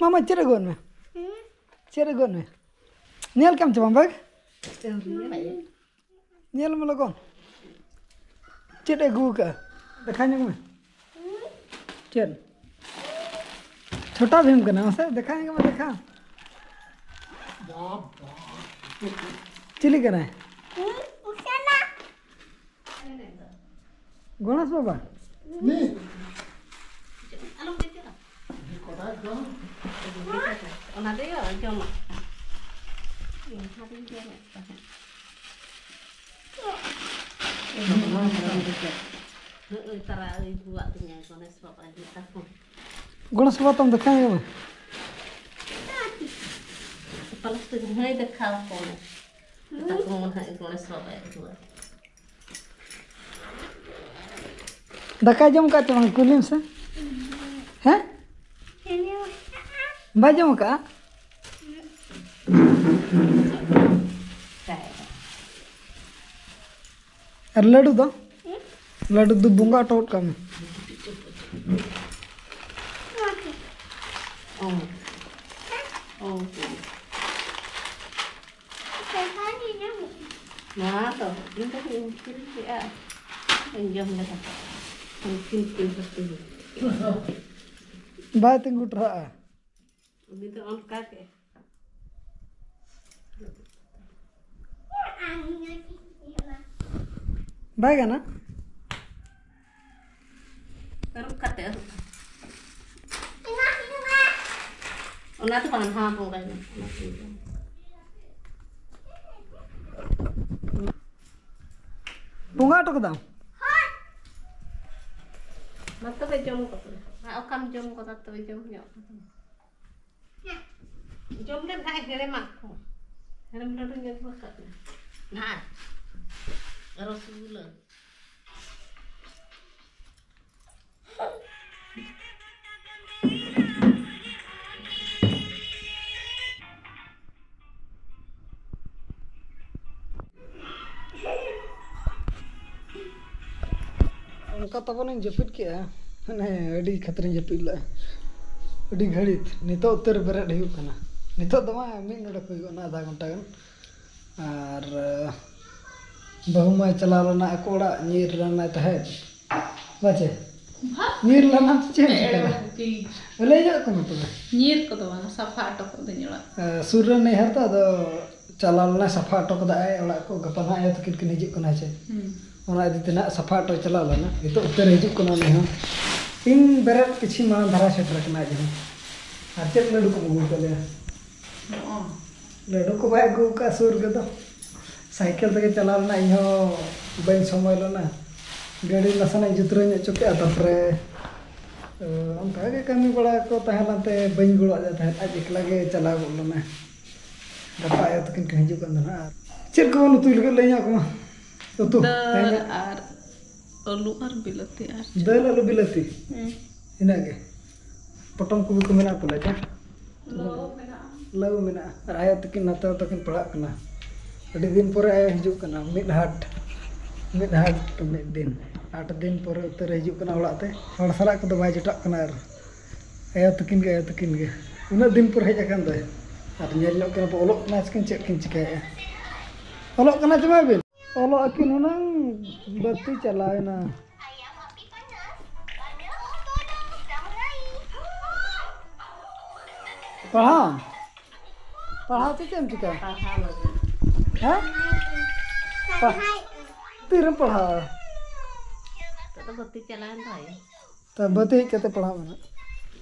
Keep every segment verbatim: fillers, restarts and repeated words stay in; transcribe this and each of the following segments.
ᱢᱟᱢᱟ, ᱪᱮᱫ ᱟᱹᱜᱩᱣᱟᱫ ᱢᱮ? ᱦᱩᱸ? ᱪᱮᱫ ᱟᱹᱜᱩᱣᱟᱫ ᱢᱮ? ᱧᱮᱞ ᱠᱮᱫᱟᱢ ᱪᱮ ᱵᱟᱝ ᱵᱮᱜᱽ? ᱧᱮᱞ ᱢᱮ ᱞᱚᱜᱚᱱ᱾ ᱪᱮᱫ ᱮ ᱟᱹᱜᱩ ᱟᱠᱟᱫᱼᱟ? ᱫᱮᱠᱷᱟ ᱧᱚᱜ ᱢᱮ᱾ ᱪᱮᱫ? ᱪᱷᱳᱴᱟ ᱵᱷᱤᱢ ᱠᱟᱱᱟ, ᱢᱟᱥᱮ ᱫᱮᱠᱷᱟ ᱧᱚᱜ ᱢᱮ, ᱫᱮᱠᱷᱟ᱾ ᱪᱤᱞᱤ ᱠᱟᱱᱟᱭ? ᱜᱚᱬᱮᱥ ᱵᱟᱵᱟ? ᱟᱞᱚᱢ ᱜᱮᱛᱮᱫᱟ᱾ ᱚᱱᱟ ᱫᱚᱭᱟ ᱡᱚᱢᱟᱜ ᱠᱟᱱᱟ᱾ ᱚᱱᱟ ᱫᱚᱧ ᱡᱚᱢᱮᱫ ᱛᱟᱦᱮᱸᱫ᱾ ᱱᱚᱜᱼᱚᱭ ᱛᱟᱨᱟ ᱟᱹᱭ ᱵᱩᱣᱟᱜ ᱛᱤᱧᱟᱹ ᱜᱚᱱᱮᱥ ᱵᱟᱵᱟ ᱢᱮᱛᱟ ᱠᱚ᱾ ᱜᱚᱱᱮᱥ ᱵᱟᱵᱟ ᱛᱟᱢ ᱫᱮᱠᱷᱟᱣ ᱧᱚᱜ ᱢᱮ᱾ ᱯᱟᱞᱮ ᱛᱮ ᱦᱟᱹᱭ ᱫᱮᱠᱷᱟᱣ ᱠᱚ ᱢᱮ᱾ ᱢᱮᱛᱟ ᱠᱚ ᱢᱮ ᱦᱟᱸᱜ ᱜᱚᱱᱮᱥ ᱵᱟᱵᱟᱭ ᱟᱹᱜᱩᱣᱟ᱾ ᱫᱟᱠᱟᱭ ᱡᱚᱢ ᱠᱟᱜ ᱪᱮ ᱵᱟᱝ? ᱠᱩᱞᱤᱢ ᱥᱮ᱾ ᱦᱮᱸ? ᱵᱟᱭ ᱡᱚᱢ ᱠᱟᱜᱼᱟ? ᱟᱨ ᱞᱟᱹᱰᱩ ᱫᱚ? ᱞᱟᱹᱰᱩ ᱫᱚ ᱵᱚᱸᱜᱟ ᱦᱚᱴᱚ ᱠᱟᱜ ᱢᱮ᱾ ᱚ᱾ ᱚ᱾ ᱱᱚᱣᱟ ᱫᱚ ᱤᱧ ᱫᱚ ᱤᱧ ᱠᱤᱨᱤᱧ ᱞᱮᱜᱼᱟ, ᱵᱟᱹᱧ ᱡᱚᱢ ᱞᱮᱫᱟ᱾ ᱩᱱᱠᱤᱱ ᱠᱤᱱ ᱦᱟᱹᱴᱤᱧ᱾ ᱵᱟᱭ ᱛᱤᱸᱜᱩ ᱴᱟᱨᱦᱟᱜᱼᱟ᱾ ᱩᱱᱤ ᱫᱚ ᱚᱱᱠᱟ ᱜᱮ᱾ ᱵᱟᱭ ᱜᱟᱱᱟ? ᱟᱹᱨᱩᱵ ᱠᱟᱛᱮ, ᱟᱹᱨᱩᱵ ᱠᱟᱛᱮ᱾ ᱚᱱᱟ ᱫᱚ ᱵᱟᱝ, ᱱᱚᱣᱟ ᱵᱚᱸᱜᱟᱭ ᱢᱮ, ᱚᱱᱟ ᱫᱚ ᱵᱟᱝ᱾ ᱵᱚᱸᱜᱟ ᱦᱚᱴᱚ ᱠᱟᱫᱟᱢ? ᱢᱟ ᱛᱚᱵᱮ ᱡᱚᱢ ᱠᱚᱯᱮ᱾ ᱟᱨ ᱚᱠᱟᱢ ᱡᱚᱢ ᱠᱟᱫᱟ ᱛᱚᱵᱮ ᱡᱚᱢ ᱧᱚᱜ ᱠᱟᱫᱟ? ᱡᱚᱢ ᱞᱮ ᱱᱟᱦᱟᱜ ᱦᱮᱲᱮᱢᱟᱜ ᱠᱚ᱾ ᱦᱮᱲᱮᱢ ᱞᱟᱹᱰᱩᱧ ᱟᱹᱜᱩ ᱟᱠᱟᱫ ᱢᱮ᱾ ᱱᱟᱦᱟᱜ ᱨᱚᱥᱜᱩᱞᱟᱹ᱾ ᱚᱱᱠᱟ ᱛᱟᱵᱚᱱᱤᱧ ᱡᱟᱹᱯᱤᱫ ᱠᱮᱜᱼᱟ, ᱢᱟᱱᱮ ᱟᱹᱰᱤ ᱠᱷᱟᱛᱨᱟᱧ ᱡᱟᱹᱯᱤᱫ ᱞᱮᱜᱼᱟ᱾ ᱟᱹᱰᱤ ᱜᱷᱟᱹᱲᱤᱡ ᱱᱤᱛᱚᱜ ᱩᱛᱟᱹᱨ ᱵᱮᱨᱮᱫ ᱦᱩᱭᱩᱜ ᱠᱟᱱᱟ᱾ ᱱᱤᱛᱚᱜ ᱫᱚ ᱵᱟᱝ, ᱢᱤᱫ ᱰᱚᱸᱰᱮᱠ ᱦᱩᱭᱩᱜ ᱠᱟᱱᱟ, ᱟᱫᱷᱟ ᱜᱷᱚᱱᱴᱟ ᱜᱟᱱ᱾ ᱟᱨ ᱵᱟᱹᱦᱩ ᱢᱟᱭ ᱪᱟᱞᱟᱣ ᱞᱮᱱᱟ ᱟᱠᱚ ᱚᱲᱟᱜ, ᱧᱤᱨ ᱞᱮᱱᱟᱭ ᱛᱟᱦᱮᱸᱫ᱾ ᱵᱟᱪᱮ? ᱵᱷᱟ? ᱧᱤᱨ ᱞᱮᱱᱟ ᱪᱮᱫ ᱮᱢ ᱪᱤᱠᱟᱹᱭᱟ? ᱞᱟᱹᱭ ᱧᱚᱜ ᱠᱚᱢᱮ ᱛᱚᱵᱮ᱾ ᱧᱤᱨ ᱠᱚᱫᱚ ᱵᱟᱝ, ᱥᱟᱯᱷᱟ ᱦᱚᱴᱚ ᱠᱟᱜ ᱫᱚᱧ ᱚᱲᱟᱜ᱾ ᱥᱩᱨ ᱨᱮ ᱱᱟᱹᱭᱦᱟᱹᱨ ᱛᱚ, ᱟᱫᱚ ᱪᱟᱞᱟᱣ ᱞᱮᱱᱟᱭ, ᱥᱟᱯᱷᱟ ᱦᱚᱴᱚ ᱠᱟᱫᱟᱭ ᱚᱲᱟᱜ ᱠᱚ᱾ ᱜᱟᱯᱟ ᱱᱟᱦᱟᱜ ᱟᱭᱳ ᱛᱟᱹᱠᱤᱱ ᱠᱤᱱ ᱦᱤᱡᱩᱜ ᱠᱟᱱᱟ, ᱦᱮᱸ ᱪᱮ? ᱦᱩᱸ᱾ ᱚᱱᱟ ᱤᱫᱤ ᱛᱮ ᱱᱟᱦᱟᱜ ᱥᱟᱯᱷᱟ ᱦᱚᱴᱚ ᱪᱟᱞᱟᱣ ᱞᱮᱱᱟ᱾ ᱱᱤᱛᱚᱜ ᱩᱛᱟᱹᱨ ᱦᱤᱡᱩᱜ ᱠᱟᱱᱟ ᱩᱱᱤ ᱦᱚᱸ᱾ ᱤᱧ ᱵᱮᱨᱮᱫ ᱠᱤᱪᱷᱩ ᱢᱟᱲᱟᱝ ᱫᱷᱟᱨᱟ ᱥᱮᱴᱮᱨ ᱠᱟᱱᱟ ᱟᱡ ᱦᱚᱸ᱾ ᱟᱨ ᱪᱮᱫ ᱞᱟᱹᱰᱩ ᱠᱚᱢ ᱟᱹᱜᱩ ᱠᱟᱜ ᱞᱮᱭᱟ? ᱱᱚᱜᱼᱚ᱾ ᱞᱟᱹᱰᱩ ᱠᱚ ᱵᱟᱭ ᱟᱹᱜᱩ ᱠᱟᱜᱼᱟ ᱥᱩᱨ ᱨᱮᱫᱚ᱾ ᱥᱟᱭᱠᱮᱞ ᱛᱮᱜᱮ ᱪᱟᱞᱟᱣ ᱞᱮᱱᱟ, ᱤᱧ ᱦᱚᱸ ᱵᱟᱹᱧ ᱥᱚᱢᱚᱭ ᱞᱮᱱᱟ᱾ ᱜᱟᱹᱰᱤ ᱱᱟᱥᱮᱱᱟᱜ ᱤᱧ ᱡᱩᱛᱨᱟᱹ ᱧᱚᱜ ᱦᱚᱪᱚ ᱠᱮᱜᱼᱟ, ᱛᱟᱨᱯᱚᱨᱮ, ᱚ, ᱚᱱᱠᱟ ᱜᱮ ᱠᱟᱹᱢᱤ ᱵᱟᱲᱟ ᱠᱚ ᱛᱟᱦᱮᱸ ᱞᱮᱱᱛᱮ ᱵᱟᱹᱧ ᱜᱚᱲᱚ ᱟᱫᱮ ᱛᱟᱦᱮᱸᱫ, ᱟᱡ ᱮᱠᱞᱟ ᱜᱮ ᱪᱟᱞᱟᱣ ᱜᱚᱫ ᱞᱮᱱᱟ᱾ ᱜᱟᱯᱟ ᱟᱭᱳ ᱛᱟᱹᱠᱤᱱ ᱠᱤᱱ ᱦᱤᱡᱩᱜ ᱠᱟᱱ ᱛᱟᱦᱮᱱᱟ᱾ ᱟᱨ ᱪᱮᱫ ᱠᱚᱵᱚᱱ ᱩᱛᱩᱭ ᱞᱟᱹᱜᱤᱫ ᱞᱟᱹᱭ ᱧᱚᱜ ᱠᱚᱢᱟ? ᱩᱛᱩ ᱫᱟᱹᱞ ᱛᱮᱦᱮᱧᱟᱜ ᱟᱨ ᱟᱹᱞᱩ ᱟᱨ ᱵᱤᱞᱟᱹᱛᱤ ᱟᱨ ᱪᱮᱫ? ᱫᱟᱹᱞ, ᱟᱹᱞᱩ, ᱵᱤᱞᱟᱹᱛᱤ᱾ ᱦᱩᱸ᱾ ᱤᱱᱟᱹᱜ ᱜᱮ᱾ ᱯᱚᱴᱚᱢ ᱠᱚᱵᱤ ᱠᱚ ᱢᱮᱱᱟᱜ ᱯᱟᱞᱮ ᱪᱮ? ᱞᱟᱹᱣ ᱢᱮᱱᱟᱜᱼᱟ᱾ ᱞᱟᱹᱣ ᱢᱮᱱᱟᱜᱼᱟ᱾ ᱟᱨ ᱟᱭᱳ ᱛᱟᱹᱠᱤᱱ ᱱᱟᱛᱮ ᱛᱟᱹᱠᱤᱱ ᱯᱟᱲᱦᱟᱜ ᱠᱟᱱᱟ᱾ ᱟᱹᱰᱤ ᱫᱤᱱ ᱯᱚᱨᱮ ᱟᱭᱳ ᱦᱤᱡᱩᱜ ᱠᱟᱱᱟ᱾ ᱢᱤᱫ ᱦᱟᱴ, ᱢᱤᱫ ᱦᱟᱴ, ᱢᱤᱫ ᱫᱤᱱ, ᱟᱴ ᱫᱤᱱ ᱯᱚᱨᱮ ᱩᱛᱟᱹᱨ ᱦᱤᱡᱩᱜ ᱠᱟᱱᱟ ᱚᱲᱟᱜ ᱛᱮ᱾ ᱦᱚᱲ ᱥᱟᱞᱟᱜ ᱠᱚᱫᱚ ᱵᱟᱭ ᱡᱚᱴᱟᱜ ᱠᱟᱱᱟ ᱟᱨ ᱟᱭᱳ ᱛᱟᱹᱠᱤᱱ ᱜᱮ, ᱟᱭᱳ ᱛᱟᱹᱠᱤᱱ ᱜᱮ᱾ ᱩᱱᱟᱹᱜ ᱫᱤᱱ ᱯᱚᱨᱮ ᱦᱮᱡ ᱟᱠᱟᱱ ᱫᱚᱭ᱾ ᱟᱨ ᱧᱮᱞ ᱧᱚᱜ ᱠᱟᱱᱟ ᱯᱮ, ᱚᱞᱚᱜ ᱠᱟᱱᱟ ᱥᱮ ᱪᱮᱫ ᱠᱤᱱ ᱪᱤᱠᱟᱹᱭᱮᱫᱼᱟ? ᱚᱞᱚᱜ ᱠᱟᱱᱟ ᱪᱮ ᱵᱟᱝ ᱵᱤᱱ? ᱚᱞᱚᱜ ᱟᱹᱠᱤᱱ ᱦᱩᱱᱟᱹᱝ ᱵᱟᱹᱛᱤ ᱪᱟᱞᱟᱣᱮᱱᱟ᱾ ᱯᱟᱲᱦᱟᱣ? ᱯᱟᱲᱦᱟᱣ ᱛᱮ ᱪᱮᱫ ᱮᱢ ᱪᱤᱠᱟᱹᱭᱟ? ᱯᱟᱲᱦᱟᱣ ᱞᱟᱹᱜᱤᱫ᱾ ᱦᱮᱸ? ᱯᱟ-, ᱛᱤᱨᱮᱢ ᱯᱟᱲᱦᱟᱣᱟ? ᱱᱤᱛᱚᱜ ᱫᱚ ᱵᱟᱹᱛᱤ ᱪᱟᱞᱟᱣᱮᱱ ᱫᱚ ᱟᱭᱳ᱾ ᱛᱚ, ᱵᱟᱹᱛᱤ ᱦᱮᱡ ᱠᱟᱛᱮ ᱯᱟᱲᱦᱟᱣ ᱢᱮ ᱱᱟᱜ᱾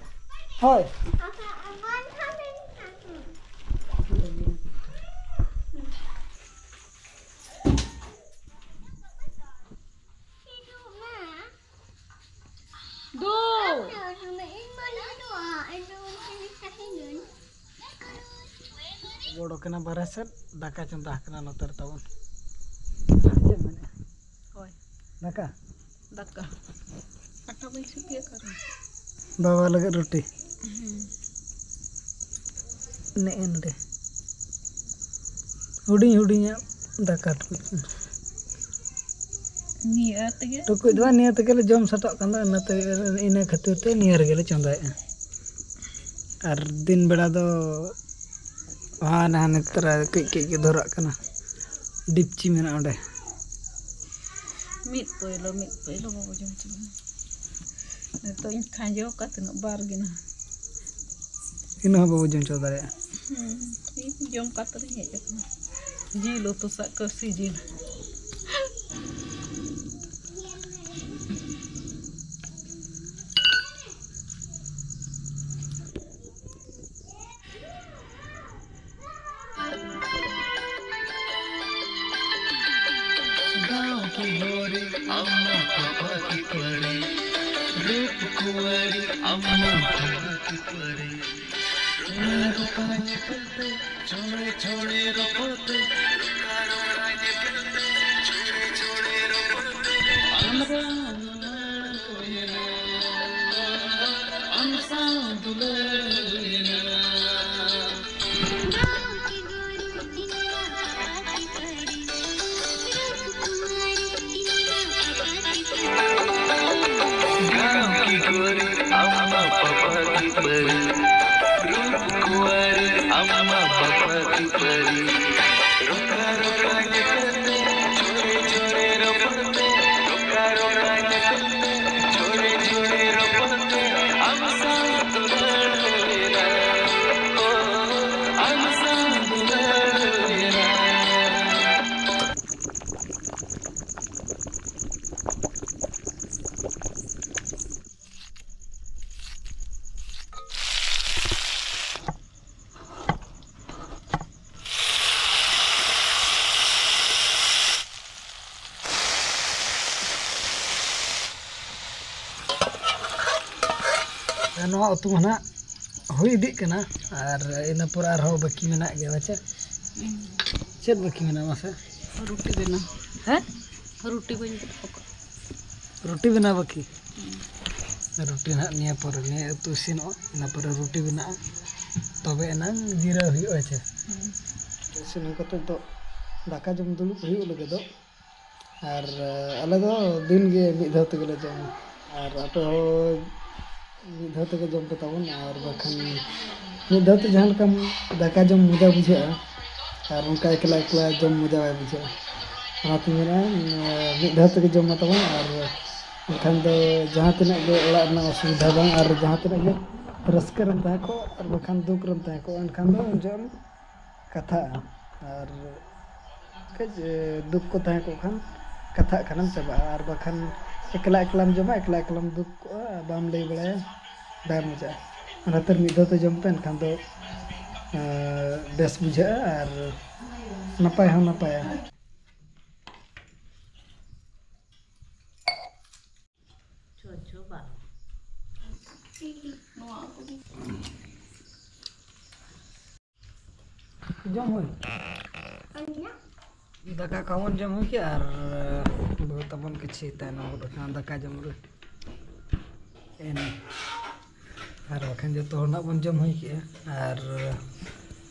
ᱦᱳᱭ᱾ ᱫᱩ᱾ ᱵᱚᱲᱚ ᱠᱟᱱᱟ ᱵᱟᱨᱦᱮ ᱥᱮᱫ, ᱫᱟᱠᱟ ᱪᱚᱸᱫᱟ ᱟᱠᱟᱱᱟ ᱱᱚᱛᱮ ᱨᱮ ᱛᱟᱵᱚᱱ᱾ ᱪᱮᱫ ᱮᱢ ᱢᱮᱱᱮᱫᱼᱟ? ᱦᱳᱭ᱾ ᱫᱟᱠᱟ? ᱫᱟᱠᱟ᱾ ᱟᱴᱟ ᱵᱟᱹᱧ ᱥᱤᱯᱤ ᱟᱠᱟᱫᱟ᱾ ᱵᱟᱵᱟ ᱞᱟᱹᱜᱤᱫ ᱨᱩᱴᱤ᱾ ᱦᱩᱸ᱾ ᱱᱮᱜᱼᱮ ᱱᱚᱰᱮ᱾ ᱦᱩᱰᱤᱧ ᱦᱩᱰᱤᱧᱟᱜ ᱫᱟᱠᱟ ᱴᱩᱠᱩᱡ᱾ ᱱᱤᱭᱟᱹ ᱛᱮᱜᱮ? ᱴᱩᱠᱩᱡ ᱫᱚ ᱵᱟᱝ, ᱱᱤᱭᱟᱹ ᱛᱮᱜᱮ ᱞᱮ ᱡᱚᱢ ᱥᱟᱴᱚᱜ ᱠᱟᱱᱟ, ᱤᱱᱟᱹ ᱛᱮᱜᱮ, ᱤᱱᱟᱹ ᱠᱷᱟᱹᱛᱤᱨ ᱛᱮ ᱱᱤᱭᱟᱹ ᱨᱮᱜᱮ ᱞᱮ ᱪᱚᱸᱫᱟᱭᱮᱫᱼᱟ᱾ ᱟᱨ ᱫᱤᱱ ᱵᱮᱲᱟ ᱫᱚ ᱦᱟᱱᱮ ᱦᱟᱱᱮ ᱛᱚᱨᱟ ᱠᱟᱹᱡ ᱠᱟᱹᱡ ᱜᱮ ᱫᱷᱚᱨᱟᱜ ᱠᱟᱱᱟ᱾ ᱰᱤᱯᱪᱤ ᱢᱮᱱᱟᱜᱼᱟ ᱚᱸᱰᱮ᱾ ᱢᱤᱫ ᱯᱳᱭᱞᱳ, ᱢᱤᱫ ᱯᱳᱭᱞᱳ ᱵᱟᱵᱚ ᱡᱚᱢ ᱪᱟᱵᱟᱭᱟ᱾ ᱱᱤᱛᱚᱜ ᱤᱧ ᱠᱷᱟᱸᱡᱚ ᱟᱠᱟᱫ ᱛᱤᱱᱟᱹᱜ ᱵᱟᱨ ᱜᱮ ᱱᱟᱦᱟᱜ᱾ ᱤᱱᱟᱹ ᱦᱚᱸ ᱵᱟᱵᱚ ᱡᱚᱢ ᱪᱟᱵᱟ ᱫᱟᱲᱮᱭᱟᱜᱼᱟ᱾ ᱦᱩᱸ, ᱤᱧ ᱡᱚᱢ ᱠᱟᱛᱮ ᱤᱧ ᱦᱮᱡ ᱟᱠᱟᱱᱟ᱾ ᱡᱤᱞ ᱩᱛᱩ ᱥᱟᱜ ᱠᱟᱹᱥᱤ ᱡᱤᱞ᱾ गाँव की गोरी अम्मा पापा की परी, रूप कुंवारी अम्मा पापा की परी। रूपा रूपा निकलते, छोड़े छोड़े रोपते, रूपा रूपा निकलते, छोड़े छोड़े रोपते। हमरा गाँव की गोरी अम्मा पापा की परी, रूप कुंवारी अम्मा पापा की परी। रोका रोका निकलते, छोड़े छोड़े रोपड़ते, रोका रोका निकलते, छोड़े छोड़े रोपड़ते। हम साथ लड़ोए ना, ओ, हम साथ लड़ोए ना। ᱱᱚᱣᱟ ᱩᱛᱩ ᱢᱟ ᱱᱟᱦᱟᱜ ᱦᱩᱭ ᱤᱫᱤᱜ ᱠᱟᱱᱟ, ᱟᱨ ᱤᱱᱟᱹ ᱯᱚᱨ ᱟᱨᱦᱚᱸ ᱵᱟᱹᱠᱤ ᱢᱮᱱᱟᱜ ᱜᱮᱭᱟ᱾ ᱟᱪᱪᱷᱟ, ᱪᱮᱫ ᱵᱟᱹᱠᱤ ᱢᱮᱱᱟᱜᱼᱟ ᱢᱟᱥᱮ? ᱨᱩᱴᱤ ᱵᱮᱱᱟᱣ᱾ ᱦᱮᱸ? ᱨᱩᱴᱤ ᱵᱟᱹᱧ ᱜᱮᱫ ᱟᱠᱟᱫ᱾ ᱨᱩᱴᱤ ᱵᱮᱱᱟᱣ ᱵᱟᱹᱠᱤ? ᱨᱩᱴᱤ ᱱᱟᱦᱟᱜ ᱱᱤᱭᱟᱹ ᱯᱚᱨᱮ, ᱱᱤᱭᱟᱹ ᱩᱛᱩ ᱤᱥᱤᱱᱚᱜᱼᱟ, ᱤᱱᱟᱹ ᱯᱚᱨᱮ ᱨᱩᱴᱤ ᱵᱮᱱᱟᱜᱼᱟ, ᱛᱚᱵᱮ ᱮᱱᱟᱝ ᱡᱤᱨᱟᱹᱣ ᱦᱩᱭᱩᱜᱼᱟ᱾ ᱪᱮ ᱤᱥᱤᱱ ᱦᱩᱭ ᱠᱟᱛᱮ ᱱᱤᱛᱚᱜ ᱫᱟᱠᱟ ᱡᱚᱢ ᱫᱩᱲᱩᱵ ᱦᱩᱭᱩᱜ ᱞᱟᱹᱜᱤᱫᱚᱜ᱾ ᱟᱨ ᱟᱞᱮ ᱫᱚ ᱫᱤᱱ ᱜᱮ ᱢᱤᱫ ᱫᱷᱟᱣ ᱛᱮᱜᱮ ᱞᱮ ᱡᱚᱢᱟ᱾ ᱟᱨ ᱟᱯᱮ ᱦᱚᱸ ᱢᱤᱫ ᱫᱷᱟᱣ ᱛᱮᱜᱮ ᱡᱚᱢ ᱯᱮ ᱛᱟᱵᱚᱱ, ᱟᱨ ᱵᱟᱠᱷᱟᱱ ᱢᱤᱫ ᱫᱷᱟᱣ ᱛᱮ ᱡᱟᱦᱟᱸ ᱞᱮᱠᱟᱢ ᱫᱟᱠᱟ ᱡᱚᱢ ᱢᱚᱡᱟ ᱵᱩᱡᱷᱟᱹᱜᱼᱟ, ᱟᱨ ᱚᱱᱠᱟ ᱮᱠᱞᱟ ᱮᱠᱞᱟ ᱡᱚᱢ ᱢᱚᱡᱟ ᱵᱟᱭ ᱵᱩᱡᱷᱟᱹᱜᱼᱟ᱾ ᱚᱱᱟᱛᱮᱧ ᱢᱮᱱᱟ, ᱢᱤᱫ ᱫᱷᱟᱣ ᱛᱮᱜᱮ ᱡᱚᱢ ᱢᱟ ᱛᱟᱵᱚᱱ, ᱟᱨ ᱮᱱᱠᱷᱟᱱ ᱫᱚ ᱡᱟᱦᱟᱸ ᱛᱤᱱᱟᱹᱜ ᱜᱮ ᱚᱲᱟᱜ ᱨᱮᱱᱟᱜ ᱚᱥᱩᱵᱤᱫᱷᱟ ᱵᱟᱝ, ᱟᱨ ᱡᱟᱦᱟᱸ ᱛᱤᱱᱟᱹᱜ ᱜᱮ ᱨᱟᱹᱥᱠᱟᱹ ᱨᱮᱢ ᱛᱟᱦᱮᱸ ᱠᱚᱜ, ᱟᱨ ᱵᱟᱠᱷᱟᱱ ᱫᱩᱠ ᱨᱮᱢ ᱛᱟᱦᱮᱸ ᱠᱚᱜ, ᱮᱱᱠᱷᱟᱱ ᱫᱚ ᱩᱱ ᱡᱚᱦᱚᱜ ᱮᱢ ᱠᱟᱛᱷᱟᱜᱼᱟ᱾ ᱟᱨ ᱠᱟᱹᱡ, ᱮ, ᱫᱩᱠ ᱠᱚ ᱛᱟᱦᱮᱸ ᱠᱚᱜ ᱠᱷᱟᱱ, ᱠᱟᱛᱷᱟᱜ ᱠᱷᱟᱱᱮᱢ ᱪᱟᱵᱟᱜᱼᱟ, ᱟᱨ ᱵᱟᱠᱷᱟᱱ ᱮᱠᱞᱟ ᱮᱠᱞᱟᱢ ᱡᱚᱢᱟ, ᱮᱠᱞᱟ ᱮᱠᱞᱟᱢ ᱫᱩᱠ ᱠᱚᱜᱼᱟ, ᱵᱟᱢ ᱞᱟᱹᱭ ᱵᱟᱲᱟᱭᱟ, ᱵᱟᱭ ᱢᱚᱡᱟᱜᱼᱟ᱾ ᱚᱱᱟᱛᱮ ᱢᱤᱫ ᱫᱷᱟᱣ ᱛᱮ ᱡᱚᱢ ᱯᱮ, ᱮᱱᱠᱷᱟᱱ ᱫᱚ, ᱮ, ᱵᱮᱥ ᱵᱩᱡᱷᱟᱹᱜᱼᱟ ᱟᱨ ᱱᱟᱯᱟᱭ ᱦᱚᱸ ᱱᱟᱯᱟᱭᱟ᱾ ᱪᱷᱚ ᱪᱷᱚ ᱵᱟᱨᱚ᱾ ᱡᱚᱢ ᱦᱩᱭ᱾ ᱫᱟᱠᱟ ᱠᱚᱵᱚᱱ ᱡᱚᱢ ᱦᱩᱭ ᱠᱮᱜᱼᱟ ᱟᱨ ᱵᱟᱹᱦᱩ ᱛᱟᱵᱚᱱ ᱠᱤᱪᱷᱤ ᱛᱟᱭᱱᱚᱢ ᱜᱚᱫ ᱟᱠᱟᱱᱟ ᱫᱟᱠᱟ ᱡᱚᱢ ᱨᱮ᱾ ᱮᱱ ᱟᱨ ᱵᱟᱠᱷᱟᱱ ᱡᱚᱛᱚ ᱦᱚᱲ ᱱᱟᱜ ᱵᱚᱱ ᱡᱚᱢ ᱦᱩᱭ ᱠᱮᱜᱼᱟ᱾ ᱟᱨ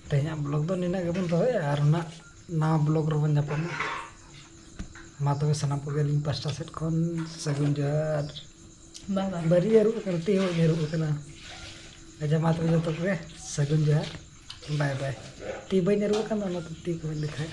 ᱛᱮᱦᱮᱧᱟᱜ ᱵᱞᱚᱜ ᱫᱚ ᱱᱤᱱᱟᱹᱜ ᱜᱮᱵᱚᱱ ᱫᱚᱦᱚᱭᱟ, ᱟᱨ ᱱᱟᱜ ᱱᱟᱣᱟ ᱵᱞᱚᱜ ᱨᱮᱵᱚᱱ ᱧᱟᱯᱟᱢᱟ᱾ ᱢᱟ ᱛᱚᱵᱮ ᱥᱟᱱᱟᱢ ᱠᱚᱜᱮ ᱟᱹᱞᱤᱧ ᱯᱟᱥᱴᱟ ᱥᱮᱫ ᱠᱷᱚᱱ ᱥᱟᱹᱜᱩᱱ ᱡᱚᱦᱟᱨ᱾ ᱵᱟᱭ ᱵᱟᱭ᱾ ᱵᱟᱹᱨᱤ ᱟᱹᱨᱩᱵ ᱟᱠᱟᱱᱟ, ᱛᱤ ᱦᱚᱸ ᱵᱟᱹᱧ ᱟᱹᱨᱩᱵ ᱟᱠᱟᱱᱟ᱾ ᱟᱪᱪᱷᱟ, ᱢᱟ ᱛᱚᱵᱮ ᱡᱚᱛᱚ ᱠᱚᱜᱮ ᱥᱟᱹᱜᱩᱱ ᱡᱚᱦᱟᱨ, ᱵᱟᱭ ᱵᱟᱭ᱾ ᱛᱤ ᱵᱟᱹᱧ ᱟᱹᱨᱩᱵ ᱟᱠᱟᱱᱟ, ᱚᱱᱟᱛᱮ ᱛᱤ ᱠᱚ ᱵᱟᱹᱧ ᱫᱮᱠᱷᱟᱣᱮᱫ᱾